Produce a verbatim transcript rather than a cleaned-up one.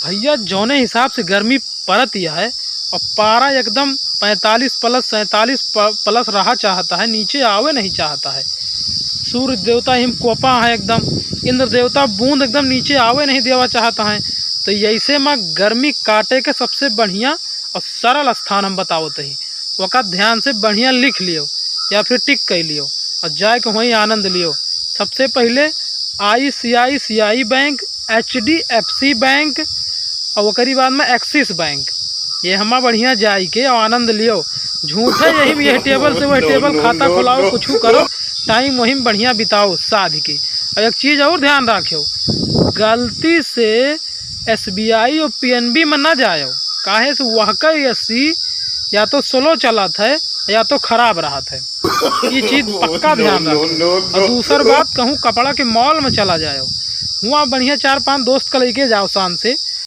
भैया, जौने हिसाब से गर्मी पड़त यह है और पारा एकदम पैंतालीस प्लस, सैंतालीस प-, प्लस रहा चाहता है, नीचे आवे नहीं चाहता है। सूर्य देवता हिम कोपा है एकदम, इंद्र देवता बूंद एकदम नीचे आवे नहीं देवा चाहता है। तो ऐसे में गर्मी काटे के सबसे बढ़िया और सरल स्थान हम बतावत ही, ओका ध्यान से बढ़िया लिख लियो या फिर टिक कर लियो और जाए के वहीं आनंद लियो। सबसे पहले ICICI बैंक, HDFC बैंक और ओकरी बाद में एक्सिस बैंक, ये हमा बढ़िया जाई के और आनंद लियो। झूठे यही में यह टेबल से वह टेबल खाता खोलाओ, कुछ करो, टाइम वहीं बढ़िया बिताओ साध के। और एक चीज़ और ध्यान रखियो, गलती से SBI और PNB में ना जायो, काहे से वह का एसी या तो स्लो चलत है या तो खराब रहत है। ये चीज पक्का ध्यान रखो। और दूसर बात कहूँ, कपड़ा के मॉल में चला जाओ, हुआ बढ़िया चार पांच दोस्त का लेके जाओ शान से,